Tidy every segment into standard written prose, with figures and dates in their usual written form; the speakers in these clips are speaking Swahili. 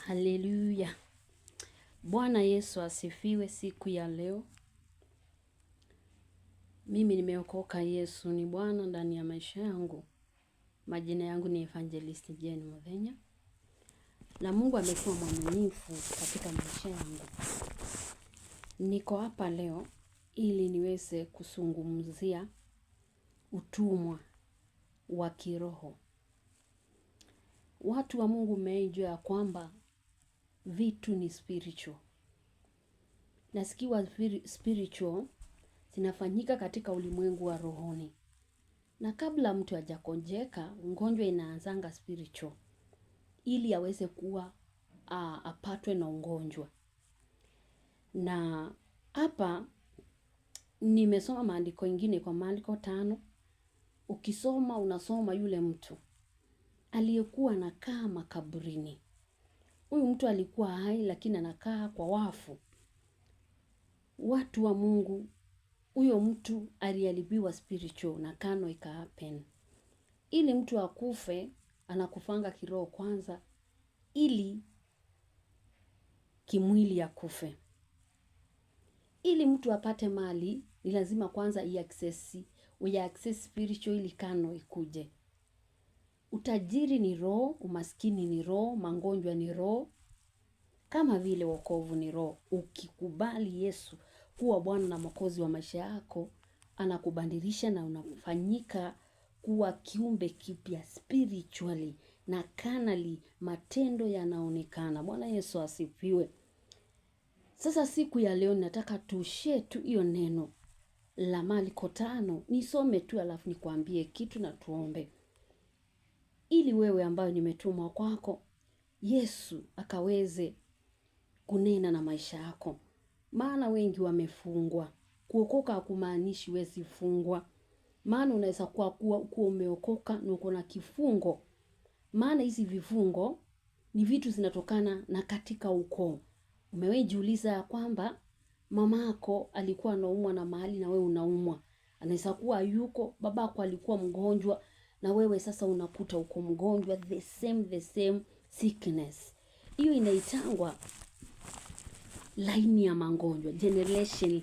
Haleluya. Bwana Yesu asifiwe siku ya leo. Mimi nimeokoka, Yesu ni Bwana ndani ya maisha yangu. Majina yangu ni Evangelist Jane Muthenya. Na Mungu amekuwa mwaminifu katika maisha yangu. Niko hapa leo ili niweze kuzungumzia utumwa wa kiroho. Watu wa Mungu mmeijua ya kwamba vitu ni spiritual. Na zikiwa spiritual zinafanyika katika ulimwengu wa rohoni. Na kabla mtu hajagonjeka, ugonjwa inaanzanga spiritual ili aweze kuwa apatwe na ugonjwa. Na hapa nimesoma maandiko ingine kwa Marko 5. Ukisoma unasoma yule mtu aliyekuwa anakaa makaburini. Huyu mtu alikuwa hai lakini anakaa kwa wafu. Watu wa Mungu, huyo mtu aliharibiwa spiritual na kano ika happen. Ili mtu akufe, anakufanga kiroho kwanza ili kimwili akufe. Ili mtu apate mali, ni lazima kwanza i-access spiritual ili kano ikuje. Utajiri ni roho, umaskini ni roho, magonjwa ni roho, kama vile wokovu ni roho. Ukikubali Yesu kuwa Bwana na Mwokozi wa maisha yako, anakubadilisha na unafanyika kuwa kiumbe kipya spiritually na carnally, matendo yanaonekana. Bwana Yesu asifiwe. Sasa siku ya leo nataka tushare tu hiyo neno la Marko 5. Nisome tu alafu nikwambie kitu na tuombe. Ili wewe ambayo nimetumwa kwako, Yesu akaweze kunena na maisha yako. Maana wengi wamefungwa. Kuokoka hakumaanishi huwezi fungwa. Maana unaweza kuwa umeokoka na uko na kifungo. Maana hizi vifungo ni vitu zinatokana na katika ukoo. Umewahi jiuliza ya kwamba mamako alikuwa anaumwa na mahali na wewe unaumwa. Anaweza kuwa yuko, babako alikuwa mgonjwa na wewe sasa unakuta uko mgonjwa, the same sickness. Hiyo inaitangwa laini ya magonjwa, generation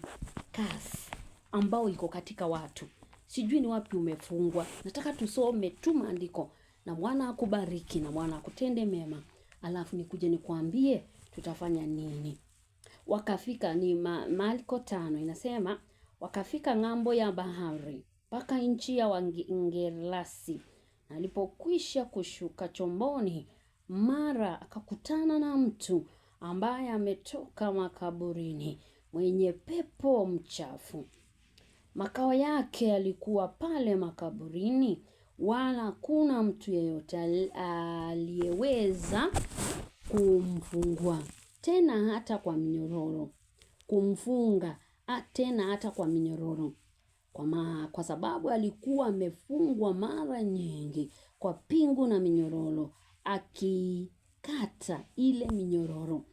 curse ambao iko katika watu. Sijui ni wapi umefungwa. Nataka tusome tu maandiko na Bwana akubariki na Bwana akutende mema. Alafu nikuje nikuambie tutafanya nini. Wakafika ni Marko 5 inasema wakafika ng'ambo ya bahari mpaka nchi ya Wangerasi. Na alipokwisha kushuka chomboni, mara akakutana na mtu ambaye ametoka makaburini, mwenye pepo mchafu. Makao yake yalikuwa pale makaburini, wala hakuna mtu yeyote aliyeweza kumfungua tena hata kwa minyororo. Kumfunga tena hata kwa minyororo. Kwa sababu alikuwa amefungwa mara nyingi kwa pingu na minyororo, akikata ile minyororo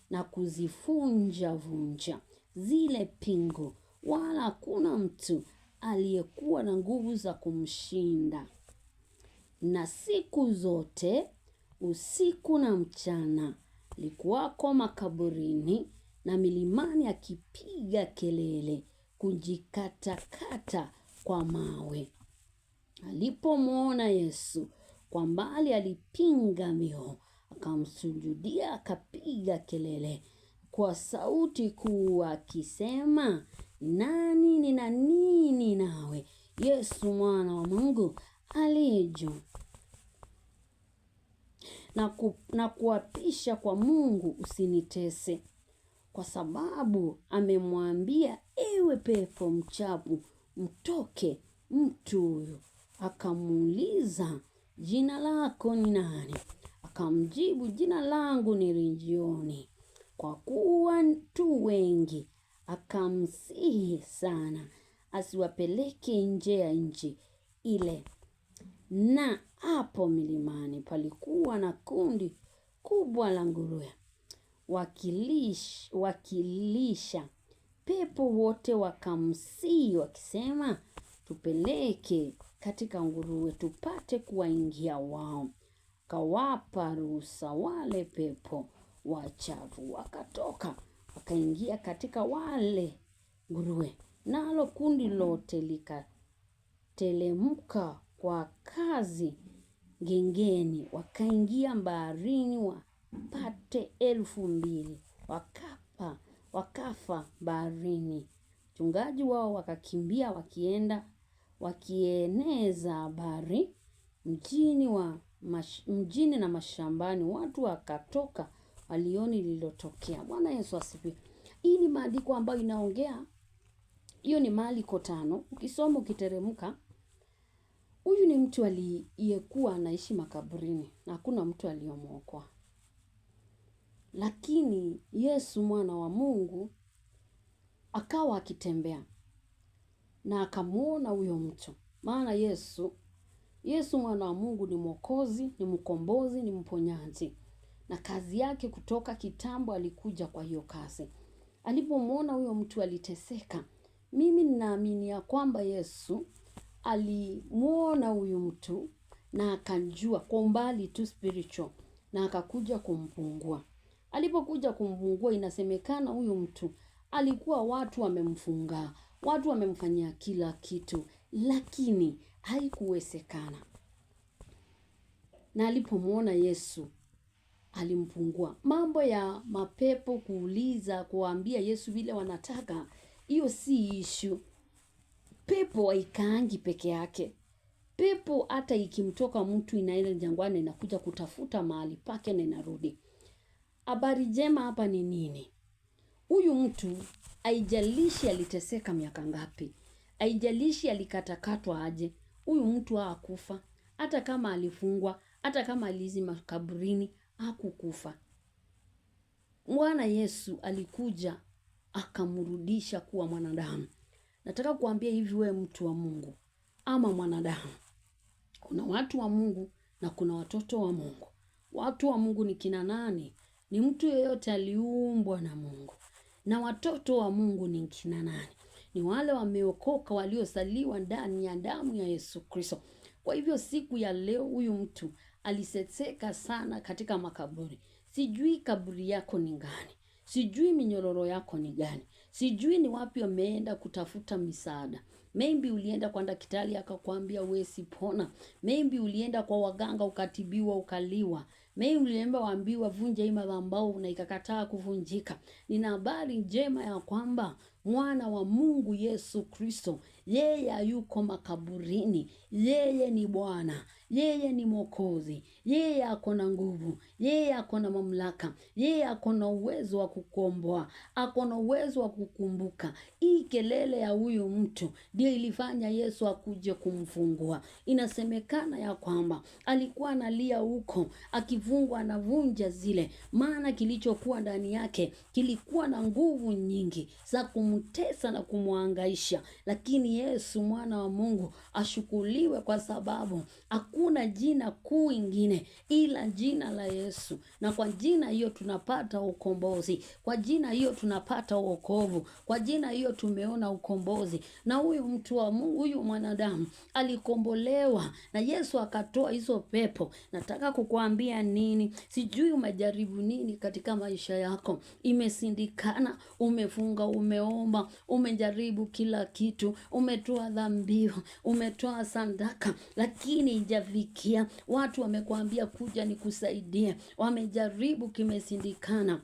na kuzifunja vunja zile pingu, wala hakuna mtu aliyekuwa na nguvu za kumshinda. Na siku zote usiku na mchana alikuwako makaburini na milimani akipiga kelele, kujikatakata kwa mawe. Alipomwona Yesu kwa mbali, alipinga mbio, akamsujudia, akapiga kelele kwa sauti kuu akisema, nani nina nini nawe, Yesu mwana wa Mungu aliye juu? Na kuapisha kwa Mungu usinitese. Kwa sababu amemwambia, ewe pepo mchafu, mtoke mtu huyu. Akamuuliza, jina lako ni nani? Akamjibu, jina langu ni Legioni, kwa kuwa tu wengi. Akamsihi sana asiwapeleke nje ya nchi ile. Na hapo milimani palikuwa na kundi kubwa la nguruwe wakilisha. Pepo wote wakamsihi wakisema, tupeleke katika nguruwe tupate kuwaingia wao. Kawapa ruhusa wale pepo. wachafu wakatoka wakaingia katika wale nguruwe, nalo kundi lote likatelemka kwa kazi gengeni, wakaingia baharini wapate 2,000 wakafa baharini. Mchungaji wao wakakimbia wakienda wakieneza habari mjini na mashambani, watu wakatoka walioni lililotokea. Bwana Yesu asifiwe. Hii ni maandiko ambayo inaongea, hiyo ni Marko 5. Ukisoma ukiteremka, huyu ni mtu aliyekuwa anaishi makaburini na hakuna mtu aliyemuokoa. Lakini Yesu mwana wa Mungu akawa akitembea na akamuona huyo mtu. Maana Yesu mwana wa Mungu ni Mwokozi, ni mkombozi, ni mponyaji. Na kazi yake kutoka kitambo alikuja kwa hiyo kazi. Alipomuona huyo mtu aliteseka. Mimi ninaamini ya kwamba Yesu alimuona huyu mtu na akajua kwa umbali tu spiritual, na akakuja kumpungua. Alipokuja kumpungua, inasemekana huyu mtu alikuwa watu wamemfunga, watu wamemfanyia kila kitu, lakini haikuwezekana. Na alipomuona Yesu alimpungua. Mambo ya mapepo kuuliza, kuambia Yesu vile wanataka, hiyo si issue. Pepo haikaangi peke yake. Pepo hata ikimtoka mtu inaenda jangwani inakuja kutafuta mahali pake na inarudi. Habari njema hapa ni nini? Huyu mtu haijalishi aliteseka miaka ngapi, haijalishi alikatakatwa aje, huyu mtu hakufa. Hata kama alifungwa, hata kama aliishi makaburini, hakukufa. Bwana Yesu alikuja akamrudisha kuwa mwanadamu. Nataka kuambia hivi, wewe mtu wa Mungu ama mwanadamu, kuna watu wa Mungu na kuna watoto wa Mungu. Watu wa Mungu ni kina nani? Ni mtu yeyote aliumbwa na Mungu. Na watoto wa Mungu ni kina nani? Ni wale wameokoka, waliosaliwa ndani ya damu ya Yesu Kristo. Kwa hivyo siku ya leo huyu mtu aliseseka sana katika makaburi. Sijui kaburi yako ni gani. Sijui minyororo yako ni gani. Sijui ni wapi wameenda kutafuta misaada. Maybe ulienda kwa daktari akakwambia huwezi pona. Maybe ulienda kwa waganga ukatibiwa ukaliwa. Maybe ulienda waambiwa vunja hii madhabahu na ikakataa kuvunjika. Nina habari njema ya kwamba mwana wa Mungu Yesu Kristo, yeye hayuko makaburini. Yeye ni Bwana, yeye ni Mwokozi, yeye ako na nguvu, yeye ako na mamlaka, yeye ako na uwezo wa kukomboa, ako na uwezo wa kukumbuka. Hii kelele ya huyu mtu ndio ilifanya Yesu akuje kumfungua. Inasemekana ya kwamba alikuwa analia huko, akifungwa anavunja zile, maana kilichokuwa ndani yake kilikuwa na nguvu nyingi za kumtesa na kumhangaisha. Lakini Yesu mwana wa Mungu ashukuliwe, kwa sababu hakuna jina kuu ingine ila jina la Yesu. Na kwa jina hiyo tunapata ukombozi, kwa jina hiyo tunapata wokovu, kwa jina hiyo tumeona ukombozi. Na huyu mtu wa Mungu, huyu mwanadamu alikombolewa na Yesu akatoa hizo pepo. Nataka kukuambia nini? Sijui umejaribu nini katika maisha yako, imesindikana, umefunga, umeomba, umejaribu kila kitu, umetoa dhabihu, umetoa sadaka, lakini haijafikia. Watu wamekuambia kuja nikusaidie, wamejaribu, kimesindikana.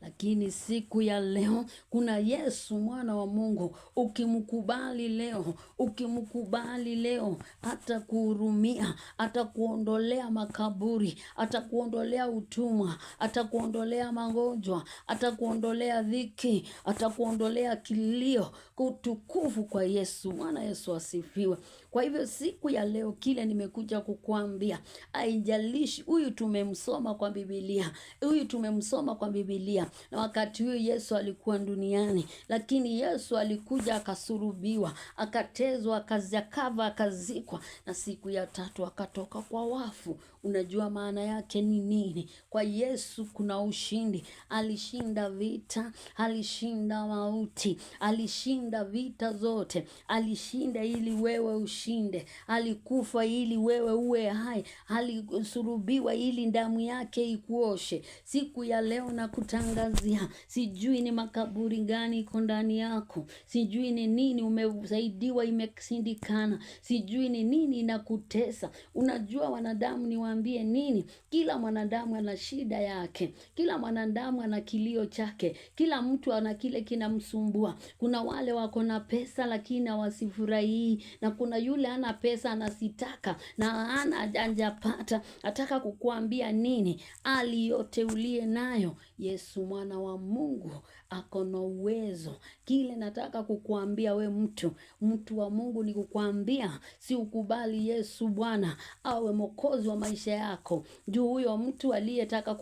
Lakini siku ya leo kuna Yesu mwana wa Mungu. Ukimkubali leo, ukimkubali leo, atakuhurumia, atakuondolea makaburi, atakuondolea utumwa, atakuondolea magonjwa, atakuondolea dhiki, atakuondolea kilio. Utukufu kwa Yesu. Bwana Yesu asifiwe. Kwa hivyo siku ya leo kile nimekuja kukuambia, haijalishi huyu tumemsoma kwa Biblia, huyu tumemsoma kwa Biblia, na wakati huyu Yesu alikuwa duniani, lakini Yesu alikuja akasulubiwa, akatezwa, akazakava, akazikwa, na siku ya tatu akatoka kwa wafu. Unajua maana yake ni nini? Kwa Yesu kuna ushindi. Alishinda vita, alishinda mauti, alishinda vita zote, alishinda ili wewe ushinde, alikufa ili wewe uwe hai, alisulubiwa ili damu yake ikuoshe. Siku ya leo nakutangazia, sijui ni makaburi gani iko ndani yako, sijui ni nini umesaidiwa imeshindikana, sijui ni nini inakutesa. Unajua wanadamu, niwaambie nini? Kila mwanadamu ana shida yake, kila mwanadamu ana kilio chake, kila mtu ana kile kinamsumbua. Kuna wale wako na pesa lakini hawasifurahii, na kuna yule ana pesa anasitaka na ana hajapata. Nataka kukuambia nini? Hali yote uliye nayo, Yesu mwana wa Mungu ako na uwezo. Kile nataka kukuambia we mtu wa Mungu, ni kukuambia si ukubali Yesu Bwana awe mwokozi wa maisha yako. Juu huyo mtu aliyetaka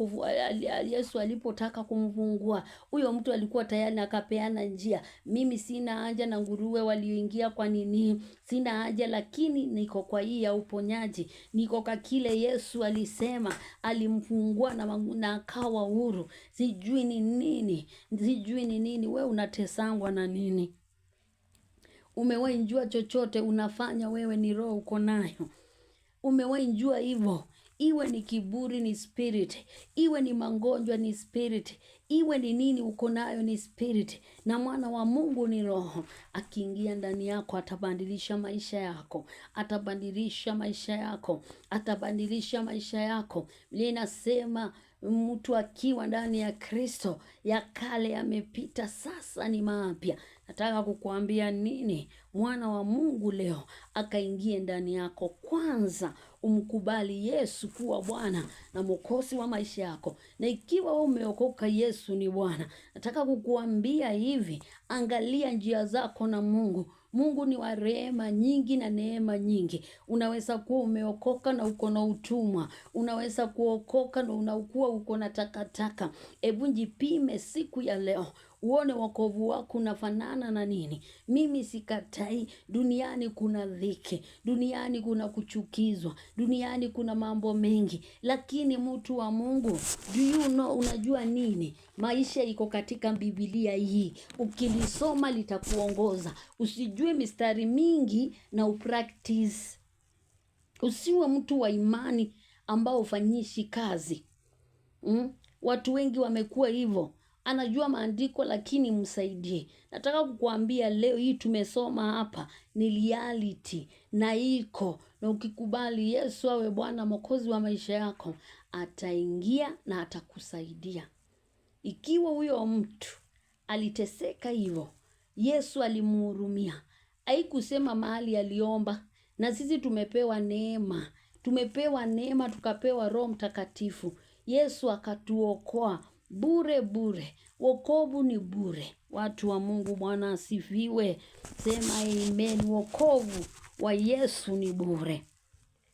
Yesu alipotaka kumfungua huyo mtu alikuwa tayari na akapeana njia. Mimi sina haja na nguruwe walioingia kwa nini, sina haja, lakini niko kwa hii ya uponyaji, niko kwa kile Yesu alisema, alimfungua na akawa huru. Sijui ni nini, sijui ni nini. We unatesangwa na nini? Umewahi jua chochote unafanya wewe ni roho uko nayo? Umewahi jua hivyo? Iwe ni kiburi ni spirit, iwe ni magonjwa ni spirit, iwe ni nini uko nayo ni spirit, na mwana wa Mungu ni roho. Akiingia ndani yako atabadilisha maisha yako, atabadilisha maisha yako, atabadilisha maisha yako. Biblia inasema mtu akiwa ndani ya Kristo, ya kale yamepita, sasa ni mapya. Nataka kukuambia nini? Mwana wa Mungu leo akaingie ndani yako. Kwanza umkubali Yesu kuwa Bwana na Mwokozi wa maisha yako. Na ikiwa wewe umeokoka, Yesu ni Bwana, nataka kukuambia hivi, angalia njia zako na Mungu. Mungu ni wa rehema nyingi na neema nyingi. Unaweza kuwa umeokoka na uko na utumwa, unaweza kuokoka na unakuwa uko na takataka. Hebu jipime siku ya leo, uone wokovu wako unafanana na nini. Mimi sikatai, duniani kuna dhiki, duniani kuna kuchukizwa, duniani kuna mambo mengi, lakini mtu wa Mungu, do you know, unajua nini? Maisha iko katika Biblia hii, ukilisoma litakuongoza. Usijue mistari mingi na upractice. Usiwe mtu wa imani ambao ufanyishi kazi. Watu wengi wamekuwa hivyo, anajua maandiko lakini msaidie. Nataka kukuambia leo hii tumesoma hapa ni reality na iko na, ukikubali Yesu awe Bwana Mwokozi wa maisha yako, ataingia na atakusaidia. Ikiwa huyo mtu aliteseka hivyo, Yesu alimhurumia. Haikusema mahali aliomba, na sisi tumepewa neema, tumepewa neema tukapewa Roho Mtakatifu. Yesu akatuokoa bure bure. Wokovu ni bure. Watu wa Mungu, Bwana asifiwe. Sema amen. Wokovu wa Yesu ni bure.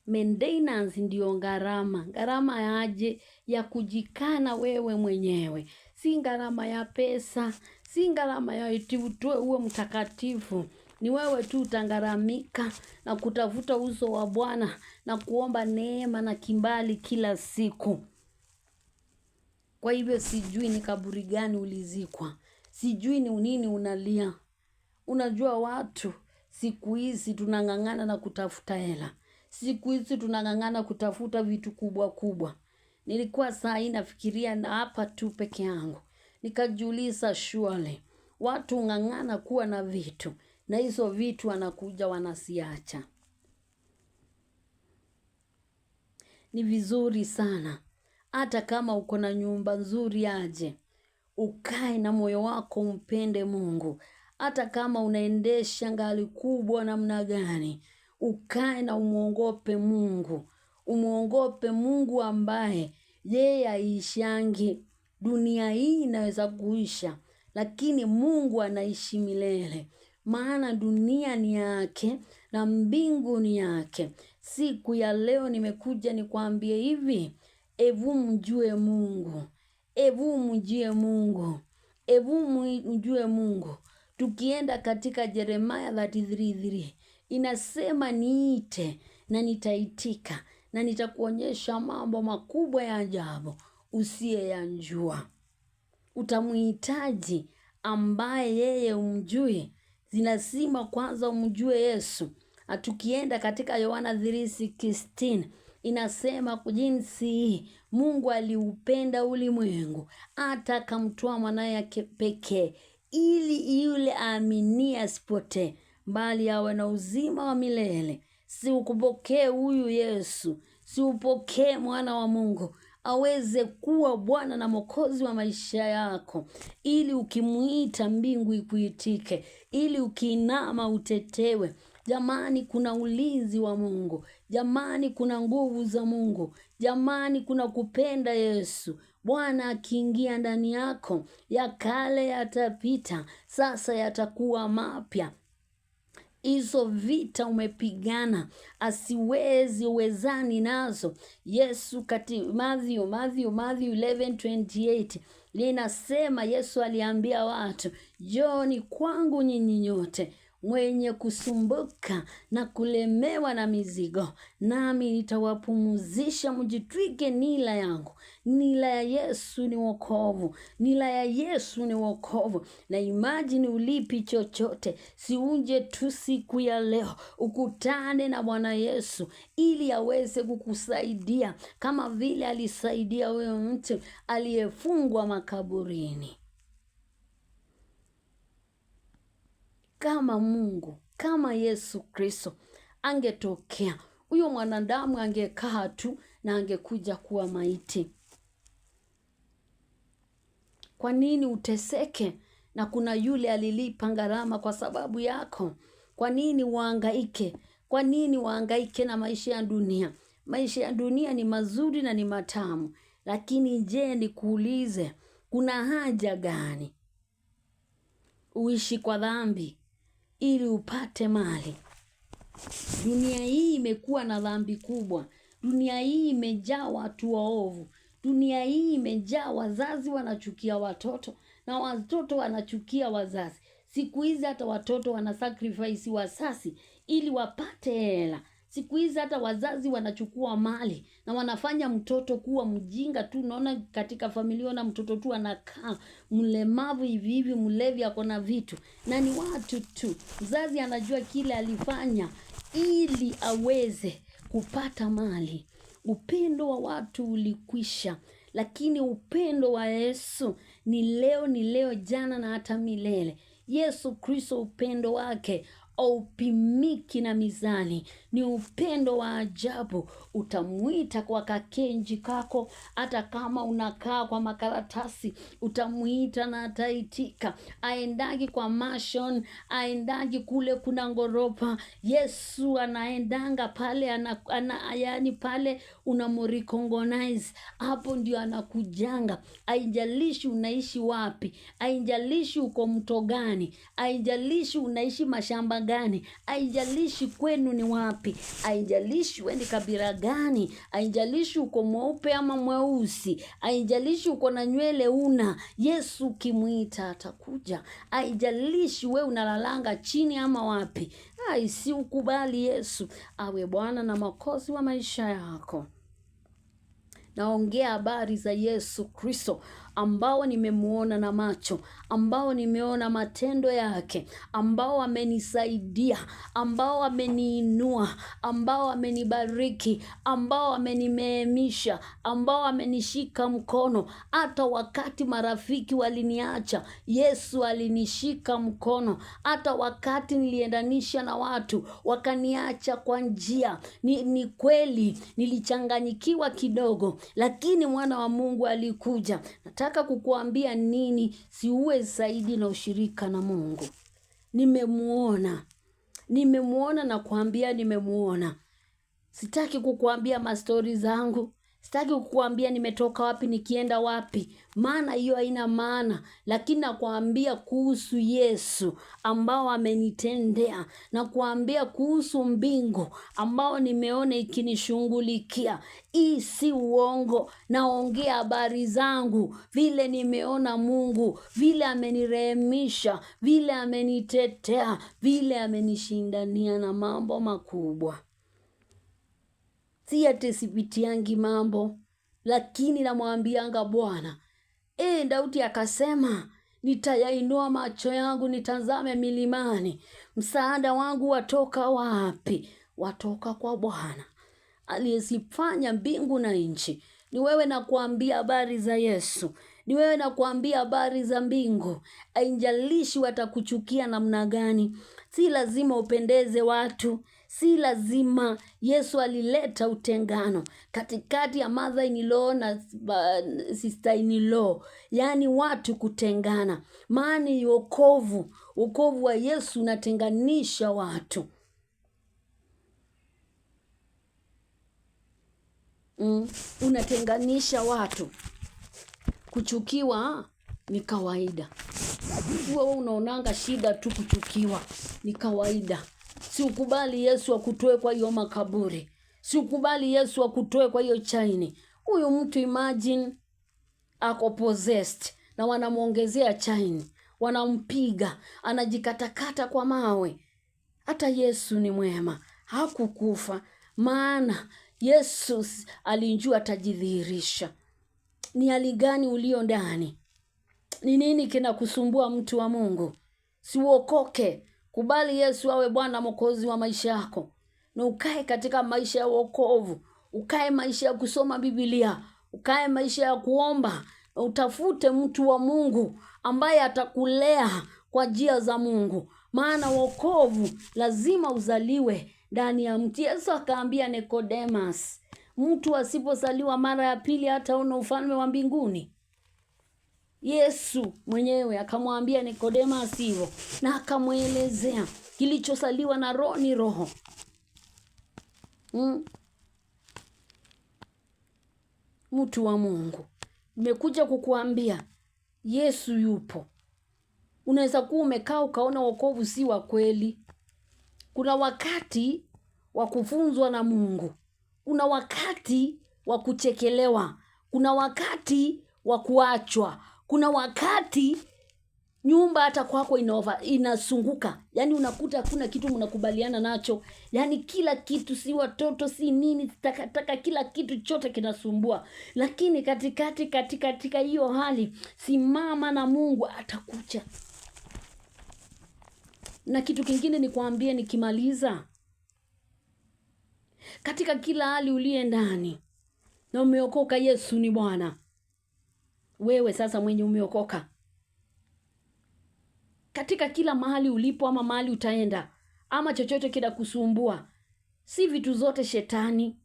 Maintenance ndiyo gharama. Gharama yaje? Ya kujikana wewe mwenyewe. Si gharama ya pesa, si gharama ya eti utoe uwe mtakatifu. Ni wewe tu utagharamika na kutafuta uso wa Bwana na kuomba neema na kibali kila siku. Kwa hivyo sijui ni kaburi gani ulizikwa, sijui ni nini unalia. Unajua watu siku hizi tunang'ang'ana na kutafuta hela, siku hizi tunang'ang'ana kutafuta vitu kubwa kubwa. Nilikuwa saa hii nafikiria na hapa tu peke yangu, nikajiuliza surely watu ng'ang'ana kuwa na vitu, na hizo vitu wanakuja wanasiacha. Ni vizuri sana hata kama uko na nyumba nzuri aje, ukae na moyo wako umpende Mungu. Hata kama unaendesha gari kubwa namna gani, ukae na umuogope Mungu. Umuogope Mungu ambaye yeye haishangi. Dunia hii inaweza kuisha, lakini Mungu anaishi milele. Maana dunia ni yake na mbingu ni yake. Siku ya leo nimekuja nikwambie hivi, ebu mjue Mungu, ebu mjue Mungu, ebu mjue Mungu. Tukienda katika Jeremiah 33:3 inasema, niite na nitaitika, na nitakuonyesha mambo makubwa ya ajabu usiyeyajua. Utamhitaji ambaye yeye umjui. Zinasema kwanza umjue Yesu. Tukienda katika Yohana 3:16 inasema jinsi Mungu aliupenda ulimwengu hata akamtoa mwanaye pekee, ili yule aaminie asipotee, bali awe na uzima wa milele. Si ukupokee huyu Yesu, si upokee mwana wa Mungu aweze kuwa Bwana na Mwokozi wa maisha yako, ili ukimuita mbingu ikuitike, ili ukiinama utetewe. Jamani, kuna ulinzi wa Mungu. Jamani, kuna nguvu za Mungu. Jamani, kuna kupenda Yesu. Bwana akiingia ndani yako, ya kale yatapita, sasa yatakuwa mapya. Hizo vita umepigana asiwezi uwezani nazo. Yesu kati Matthew 11:28 linasema, Yesu aliambia watu, njooni kwangu nyinyi nyote mwenye kusumbuka na kulemewa na mizigo, nami nitawapumzisha. Mjitwike nila yangu. Nila ya Yesu ni wokovu. Nila ya Yesu ni wokovu. Na imagine ulipi chochote, siunje tu siku ya leo ukutane na Bwana Yesu ili aweze kukusaidia kama vile alisaidia huyo mtu aliyefungwa makaburini. Kama Mungu, kama Yesu Kristo angetokea, huyo mwanadamu angekaa tu na angekuja kuwa maiti. Kwa nini uteseke na kuna yule alilipa gharama kwa sababu yako? Kwa nini uhangaike? Kwa nini uhangaike na maisha ya dunia? Maisha ya dunia ni mazuri na ni matamu, lakini je, nikuulize, kuna haja gani uishi kwa dhambi ili upate mali? Dunia hii imekuwa na dhambi kubwa. Dunia hii imejaa watu waovu. Dunia hii imejaa wazazi wanachukia watoto na watoto wanachukia wazazi. Siku hizi hata watoto wanasacrifice wazazi ili wapate hela. Siku hizi hata wazazi wanachukua mali na wanafanya mtoto kuwa mjinga tu. Unaona katika familia na mtoto tu anakaa mlemavu hivi hivi, mlevi, ako na vitu. Na ni watu tu. Mzazi anajua kile alifanya ili aweze kupata mali. Upendo wa watu ulikwisha, lakini upendo wa Yesu ni leo, ni leo, jana na hata milele. Yesu Kristo upendo wake haupimiki na mizani. Ni upendo wa ajabu. Utamuita kwa kakenji kako, hata kama unakaa kwa makaratasi, utamuita na ataitika. Aendagi kwa mansion, aendagi kule kuna ngoropa. Yesu anaendanga pale, yaani pale unamurecognize. Hapo ndio anakujanga. Haijalishi unaishi wapi, haijalishi uko mto gani, haijalishi unaishi mashamba gani, haijalishi kwenu ni wapi, haijalishi wewe ni kabila gani, haijalishi uko mweupe ama mweusi, haijalishi uko na nywele una, Yesu ukimuita atakuja. Haijalishi wewe unalalanga chini ama wapi. Si ukubali Yesu awe Bwana na Mwokozi wa maisha yako. Naongea habari za Yesu Kristo ambao nimemuona na macho, ambao nimeona matendo yake, ambao amenisaidia, ambao ameniinua, ambao amenibariki, ambao amenimeemisha, ambao amenishika mkono. Hata wakati marafiki waliniacha, Yesu alinishika mkono. Hata wakati niliendanisha na watu wakaniacha kwa njia, ni kweli nilichanganyikiwa kidogo, lakini mwana wa Mungu alikuja. Nataka kukuambia nini? Siuwe zaidi na ushirika na Mungu. Nimemuona. Nimemuona na kuambia nimemuona. Sitaki kukuambia mastori zangu. Sitaki kukuambia nimetoka wapi nikienda wapi, maana hiyo haina maana. Lakini nakuambia kuhusu Yesu ambao amenitendea, na kuambia kuhusu mbingu ambao nimeona ikinishughulikia. Hii si uongo, naongea habari zangu vile nimeona Mungu, vile amenirehemisha, vile amenitetea, vile amenishindania na mambo makubwa. Si ati sipitiangi mambo, lakini namwambianga Bwana. Daudi akasema, nitayainua macho yangu nitazame milimani. Msaada wangu watoka wapi? Watoka kwa Bwana aliyezifanya mbingu na nchi. Ni wewe nakuambia habari za Yesu. Ni wewe nakuambia habari za mbingu. Haijalishi watakuchukia namna gani. Si lazima upendeze watu. Si lazima. Yesu alileta utengano katikati ya mother in law na sister in law, yaani watu kutengana. Maana wokovu wa Yesu unatenganisha watu. Unatenganisha watu. Kuchukiwa ni kawaida. Wewe unaonanga shida tu, kuchukiwa ni kawaida. Si ukubali Yesu akutoe kwa hiyo makaburi. Si ukubali Yesu akutoe kwa hiyo chaini. Huyu mtu imagine ako possessed na wanamuongezea chaini, wanampiga, anajikatakata kwa mawe. Hata Yesu ni mwema, hakukufa, maana Yesu alijua atajidhihirisha. Ni hali gani ulio ndani? Ni nini kinakusumbua mtu wa Mungu? Si uokoke. Kubali Yesu awe Bwana Mwokozi wa maisha yako. Na ukae katika maisha ya wokovu. Ukae maisha ya kusoma Biblia. Ukae maisha ya kuomba. Na utafute mtu wa Mungu ambaye atakulea kwa njia za Mungu. Maana wokovu lazima uzaliwe ndani ya mtu. Yesu akaambia Nicodemus, mtu asipozaliwa mara ya pili hataona ufalme wa mbinguni. Yesu mwenyewe akamwambia Nicodemus hivyo, na akamwelezea kilichozaliwa na roho ni roho. Mtu wa Mungu, nimekuja kukuambia Yesu yupo. Unaweza kuwa umekaa ukaona wokovu si wa kweli. Kuna wakati wa kufunzwa na Mungu. Kuna wakati wa kuchekelewa. Kuna wakati wa kuachwa. Kuna wakati nyumba hata kwako inasunguka. Yaani unakuta hakuna kitu mnakubaliana nacho. Yaani kila kitu, si watoto, si nini, takataka, kila kitu chote kinasumbua. Lakini katikati, katika hiyo hali, simama na Mungu atakuja. Na kitu kingine nikwambie nikimaliza. Katika kila hali uliye ndani na umeokoka, Yesu ni Bwana. Wewe sasa mwenye umeokoka, katika kila mahali ulipo ama mahali utaenda ama chochote kinakusumbua, si vitu zote shetani,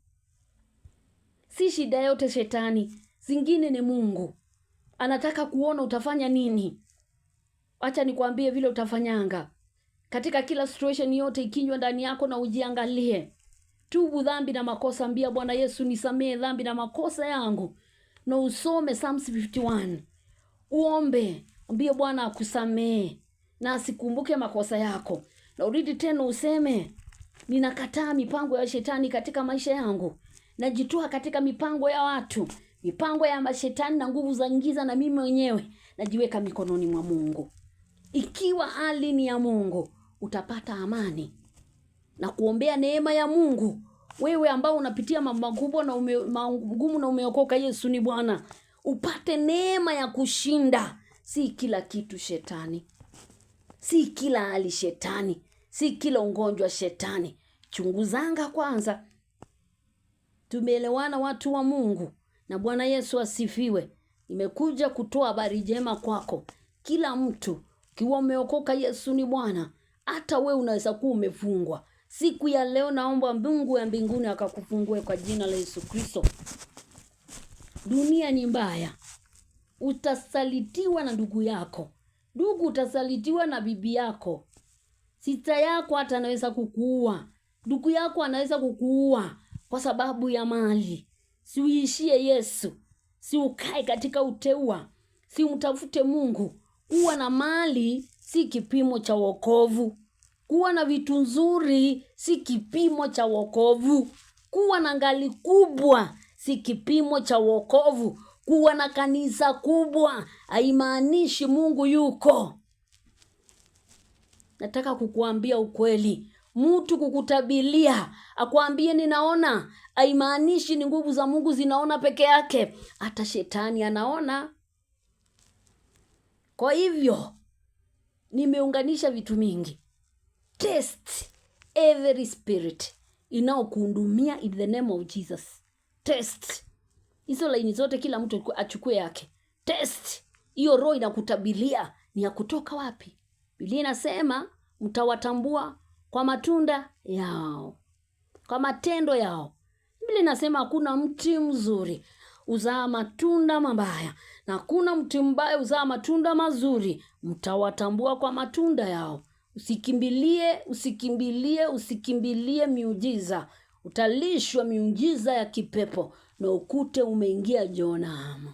si shida yote shetani, zingine ni Mungu. Anataka kuona utafanya nini. Acha nikwambie vile utafanyanga. Katika kila situation yote ikinywa ndani yako na ujiangalie. Tubu dhambi na makosa, ambia Bwana Yesu nisamehe dhambi na makosa yangu. Na usome Psalms 51. Uombe, ambie Bwana akusamehe na asikumbuke makosa yako. Na urudi tena useme, ninakataa mipango ya shetani katika maisha yangu. Najitoa katika mipango ya watu, mipango ya mashetani na nguvu za giza, na mimi mwenyewe najiweka mikononi mwa Mungu. Ikiwa hali ni ya Mungu, utapata amani. Na kuombea neema ya Mungu. Wewe ambao unapitia mambo makubwa na magumu na umeokoka, Yesu ni Bwana. Upate neema ya kushinda. Si kila kitu shetani. Si kila hali shetani. Si kila ugonjwa shetani. Chunguzanga kwanza. Tumeelewana watu wa Mungu. Na Bwana Yesu asifiwe. Nimekuja kutoa habari njema kwako. Kila mtu, ukiwa umeokoka, Yesu ni Bwana. Hata wewe unaweza kuwa umefungwa. Siku ya leo naomba Mungu ya mbinguni akakufungue kwa jina la Yesu Kristo. Dunia ni mbaya. Utasalitiwa na ndugu yako. Ndugu utasalitiwa na bibi yako. Sita yako hata anaweza kukuua. Ndugu yako anaweza kukuua kwa sababu ya mali. Si uishie Yesu. Si ukae katika uteua. Si umtafute Mungu. Kuwa na mali si kipimo cha wokovu. Kuwa na vitu nzuri si kipimo cha wokovu. Kuwa na ngali kubwa si kipimo cha wokovu. Kuwa na kanisa kubwa haimaanishi Mungu yuko. Nataka kukuambia ukweli. Mtu kukutabilia akwambie ninaona, haimaanishi ni nguvu za Mungu zinaona peke yake, hata shetani anaona. Kwa hivyo nimeunganisha vitu mingi. Test every spirit inaokuhudumia in the name of Jesus. Test hizo laini zote, kila mtu achukue yake. Test hiyo roho inakutabilia ni ya kutoka wapi? Biblia inasema mtawatambua kwa matunda yao, kwa matendo yao. Biblia inasema hakuna mti mzuri uzaa matunda mabaya na hakuna mti mbaya uzaa matunda mazuri. Mtawatambua kwa matunda yao. Usikimbilie, usikimbilie, usikimbilie miujiza. Utalishwa miujiza ya kipepo na ukute umeingia Jehanamu.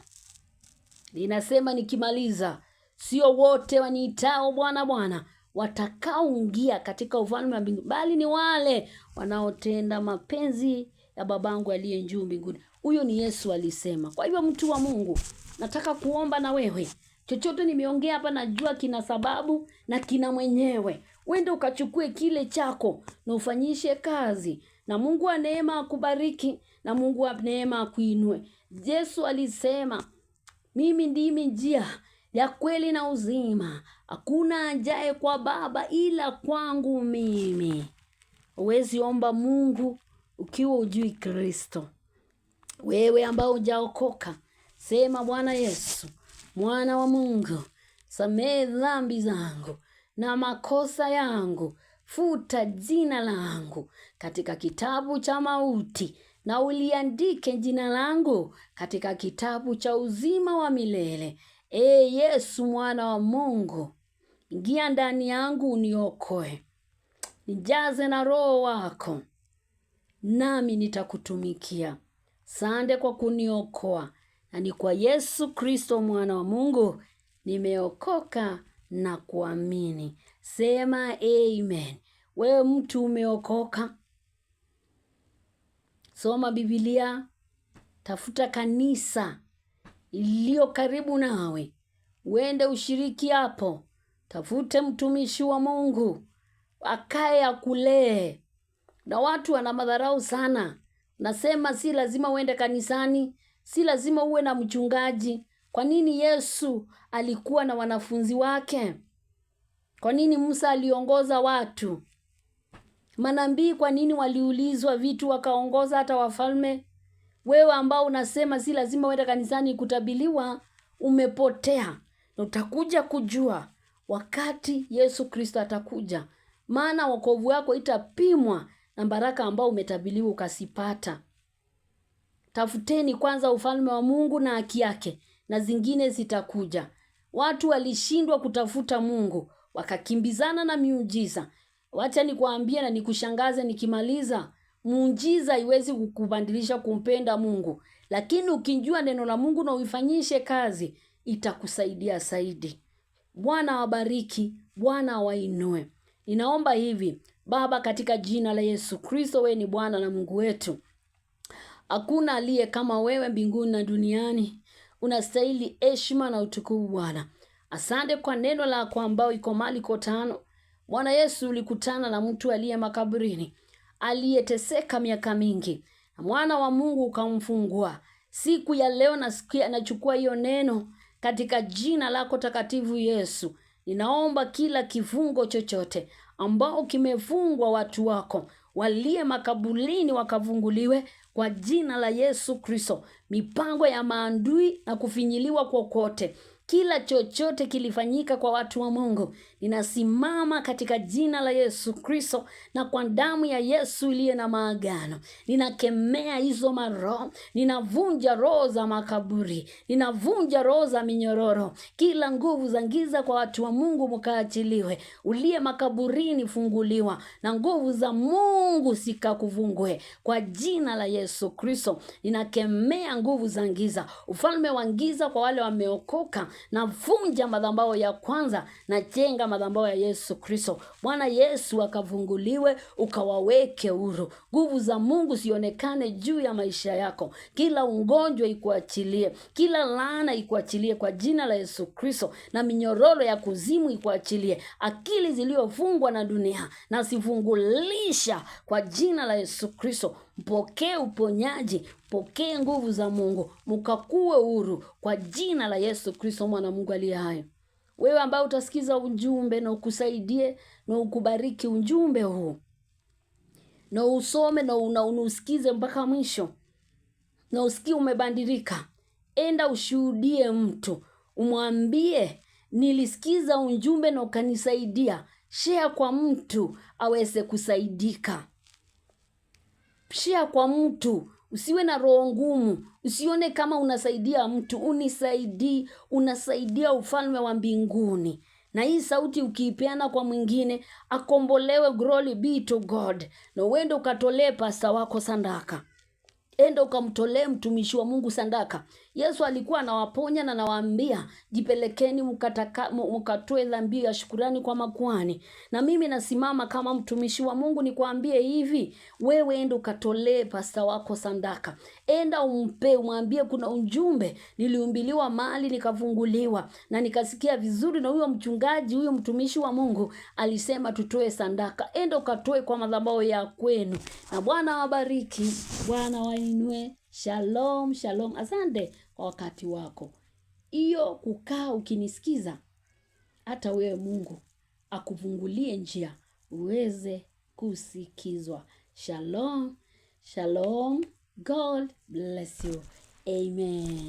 Linasema nikimaliza, sio wote waniitao Bwana Bwana watakaoingia katika ufalme wa mbinguni, bali ni wale wanaotenda mapenzi ya babangu aliye juu mbinguni. Huyo ni Yesu alisema. Kwa hivyo mtu wa Mungu, nataka kuomba na wewe. Chochote nimeongea hapa najua kina sababu na kina mwenyewe. Wende ukachukue kile chako na ufanyishe kazi. Na Mungu wa neema akubariki na Mungu wa neema akuinue. Yesu alisema, mimi ndimi njia ya kweli na uzima. Hakuna ajaye kwa Baba ila kwangu mimi. Huwezi omba Mungu ukiwa hujui Kristo. Wewe ambao hujaokoka, sema Bwana Yesu, Mwana wa Mungu, samehe dhambi zangu na makosa yangu, futa jina langu katika kitabu cha mauti na uliandike jina langu katika kitabu cha uzima wa milele. E Yesu mwana wa Mungu, ingia ndani yangu uniokoe. Nijaze na Roho wako, nami nitakutumikia. Sande kwa kuniokoa, na ni kwa Yesu Kristo mwana wa Mungu nimeokoka na kuamini. Sema amen. Wewe mtu umeokoka, soma Biblia, tafuta kanisa iliyo karibu nawe, uende ushiriki hapo, tafute mtumishi wa Mungu akae akulee. Na watu wana madharau sana, nasema si lazima uende kanisani, si lazima uwe na mchungaji. Kwa nini Yesu alikuwa na wanafunzi wake? Kwa nini Musa aliongoza watu? Manabii kwa nini waliulizwa vitu wakaongoza hata wafalme? Wewe ambao unasema si lazima uende kanisani kutabiliwa, umepotea. Na utakuja kujua wakati Yesu Kristo atakuja. Maana wokovu wako itapimwa na baraka ambao umetabiliwa ukasipata. Tafuteni kwanza ufalme wa Mungu na haki yake, na zingine zitakuja. Watu walishindwa kutafuta Mungu, wakakimbizana na miujiza. Wacha nikuambie na nikushangaze nikimaliza, muujiza haiwezi kukubadilisha kumpenda Mungu, lakini ukijua neno la Mungu na uifanyishe kazi, itakusaidia zaidi. Bwana awabariki, Bwana awainue. Ninaomba hivi, Baba, katika jina la Yesu Kristo, wewe ni Bwana na Mungu wetu. Hakuna aliye kama wewe mbinguni na duniani. Unastahili heshima na utukufu Bwana. Asante kwa neno lako ambao iko mali ko tano. Bwana Yesu, ulikutana na mtu aliye makaburini, aliyeteseka miaka mingi. Na mwana wa Mungu ukamfungua. Siku ya leo nasikia nachukua hiyo neno katika jina lako takatifu Yesu. Ninaomba kila kifungo chochote ambao kimefungwa watu wako waliye makaburini wakafunguliwe kwa jina la Yesu Kristo. Mipango ya maadui na kufinyiliwa kokote, kila chochote kilifanyika kwa watu wa Mungu, ninasimama katika jina la Yesu Kristo na kwa damu ya Yesu iliye na maagano. Ninakemea hizo maroho, ninavunja roho za makaburi, ninavunja roho za minyororo, kila nguvu za giza kwa watu wa Mungu mkaachiliwe. Uliye makaburini funguliwa, na nguvu za Mungu zikakufungue kwa jina la Yesu Kristo. Ninakemea nguvu za giza, ufalme wa giza kwa wale wameokoka. Navunja madhabahu ya kwanza, najenga madhabahu ya Yesu Kristo. Bwana Yesu akafunguliwe, ukawaweke huru. Nguvu za Mungu zionekane juu ya maisha yako. Kila ugonjwa ikuachilie, kila laana ikuachilie kwa jina la Yesu Kristo, na minyororo ya kuzimu ikuachilie. Akili zilizofungwa na dunia nazifungulisha kwa jina la Yesu Kristo. Mpokee uponyaji, pokee nguvu za Mungu, mkakuwe huru kwa jina la Yesu Kristo, mwana Mungu aliye hai. Wewe ambaye utasikiza ujumbe na ukusaidie na ukubariki ujumbe huu, na usome na usikize mpaka mwisho, na usikie umebadilika, enda ushuhudie mtu, umwambie nilisikiza ujumbe na ukanisaidia. Share kwa mtu aweze kusaidika. Share kwa mtu, usiwe na roho ngumu, usione kama unasaidia mtu, unisaidii, unasaidia ufalme wa mbinguni. Na hii sauti ukiipeana kwa mwingine akombolewe. Glory be to God. Na uende ukatolee pasta wako sadaka, enda ukamtolee mtumishi wa Mungu sadaka. Yesu alikuwa anawaponya na anawaambia, jipelekeni mkatoe dhambi ya shukurani kwa makuhani. Na mimi nasimama kama mtumishi wa Mungu nikwambie hivi, wewe enda ukatolee pasta wako sadaka, enda umpe, umwambie kuna ujumbe, niliumbiliwa mali nikafunguliwa na nikasikia vizuri, na huyo mchungaji, huyo mtumishi wa Mungu alisema tutoe sadaka. Enda ukatoe kwa madhabahu ya kwenu, na Bwana wabariki, Bwana wainue. Shalom, shalom. Asante kwa wakati wako. Hiyo kukaa ukinisikiza, hata wewe Mungu akufungulie njia uweze kusikizwa. Shalom, shalom. God bless you. Amen.